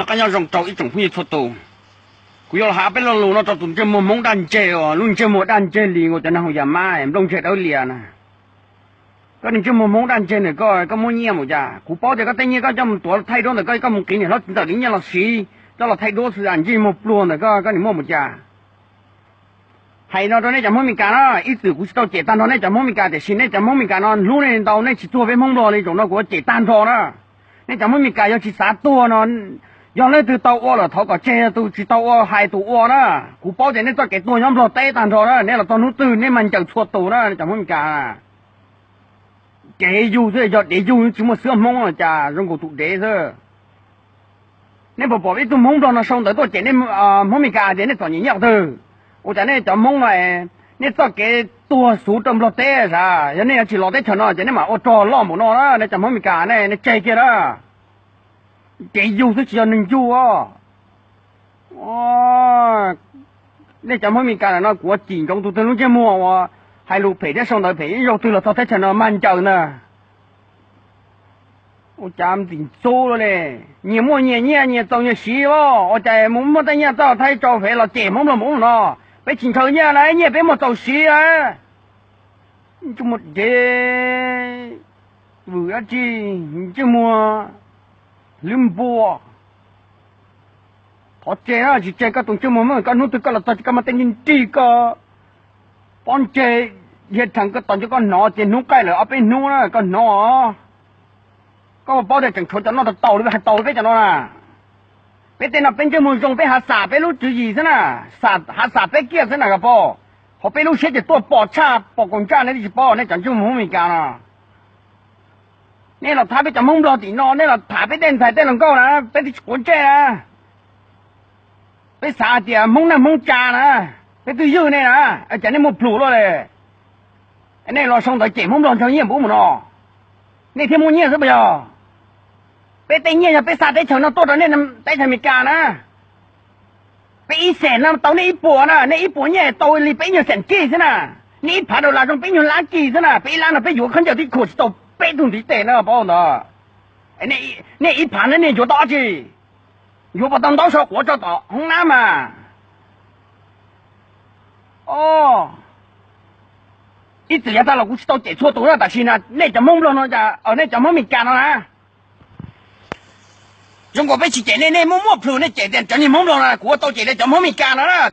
Noj qab nyob zoo rau ib tsoom phooj ywg txhua tus. Kuv yuav los hais peb lo lus no rau tus ntsej muag Hmoob daj ntseg uas lub ntsej muag daj ntseg li uas cov neeg hu yam mab nplooj ntseg dawb lias na. Koj niag ntsej muag Hmoob daj ntseg ntawm koj, koj muab nyiaj mus cas? Kuv paub tias koj tej nyiaj koj coj mus tuav thaij duab ntawm koj, koj mus qiv niam hlob txiv ntxawm li nyiaj los siv coj los thaij duab xwb, ntsej muag pluag ntawm koj, koj niag muaj mus cas? Hais no rau nej cov Hmoob Meskas na, ib txwm kuv tsis tau cem tag nrho nej cov Hmoob Meskas, tiam sis nej cov Hmoob Meskas no hlub nej ntau, nej tsis tuag peb Hmoob Nplog li. Zaum no kuv yuav cem tag nrho na. Nej cov Hmoob Meskas yog tsis xav tuag no, yog leej twg tau ua lawm thov kom tseg, yog tus tsis tau ua hais tus ua na. Kuv paub tias nej txoj kev tuag nyob Nplog teb tag nrho na, nej los txog hnub twg nej mas ncaws txhua tus na cov Hmoob Meskas. Dev yug xwb, yog dev yug tsis muaj xwab Hmoob los cas zoo nkaus tus dev xwb. Nej puas pom ib tug Hmoob Nplog no sau ntawv tuaj cem nej Hmoob Meskas tias nej txom nyem nyob qhov twg? Ua cas nej cov Hmoob no nej txoj kev tuag xuv rau Nplog teb sav? Yog nej yuav tsis los teb chaws no ces nej mam ua rog loj npaum no na, nej cov Hmoob Meskas ne, nej tseg kiag na. Dev yug xwb tsis yog neeg yug os. Nej cov Hmoob Meskas no kuv cim ntsoov tus twg lub ntsej muag uas hais lus phem thiab sau ntawv phem ib zaug twg los txog teb chaws no mas ncaws ntag. Ua cas ntxim ntxub li, nyias muaj nyias nyiaj nyias txaus nyias siv os, ua cas mus muaj tej nyiaj txoj thaib tsau fev los cem Hmoob Nplog mus no? Peb tsis ntshaw nyiaj na, nyiaj peb muaj txaus siv a. Ntsej muag dev, vwm dab tsi, ntsej muag hlwb npua. Thov tseg na, tsis tseg koj tus ntsej muag Hmoob, koj hnub twg koj los txog ces koj muaj tej nrig nrig koj pob ntseg dhia rhees koj tos nco koj hnov tias hnub qaij lawm ob peb hnub na koj hnov. Koj puas paub tias tseem tshuav cov noj tau taus li hais tau peb cov no na. Peb tej no peb ntsej muag zoo peb hav xam peb lub tswv yim xwb na, hav xam peb kiag xwb na koj paub. Hauv peb lub siab ces tuaj pom tshaj pom kaus ntsaj nej twb tsis paub, nej cov ntsej muag Hmoob Meskas no. Nej los thab peb cov Hmoob Nplog tim no, nej los tham peb tej ntxhais tej hluas nkauj na, peb twb tsis quav ntsej na. Peb xav hais tias Hmoob neej Hmoob tsa na, peb twb ywj nej na, cas nej muaj plhus luaj li. Nej los sau ntawv cem Hmoob Nplog nrog nyiaj npub mus no, nej thiaj muaj nyiaj xwb puas yog? Peb tej nyiaj yog peb xa teb chaws no tuaj rau nej teb chaws Amelikas na. Peb ib xees no tau nej ib puas na, nej ib puas nyiaj tau li peb nyuag xees kij xwb na. Nej ib phav dollar zoo peb nyuag lab kij xwb na, peb ib lab no peb yuav khaub ncaws tib khuam tsis tau peb tug ntiv tes na paub ntawd. Nej ib phav no nej yuav tau dab tsi? Yuav puas tau ntaub so quav tso tom hoob nab mas. Ib txwm yav tag los kuv tsis tau cem txhua tus na, tam sim no nej cov Hmoob Nplog no, nej cov Hmoob Amelikas no na, zoo nkaus peb tsis cem nej, nej muaj muaj plhus nej cem tias cov niag Hmoob Nplog no, kuv ua tau cem tias cov Hmoob Amelikas no na.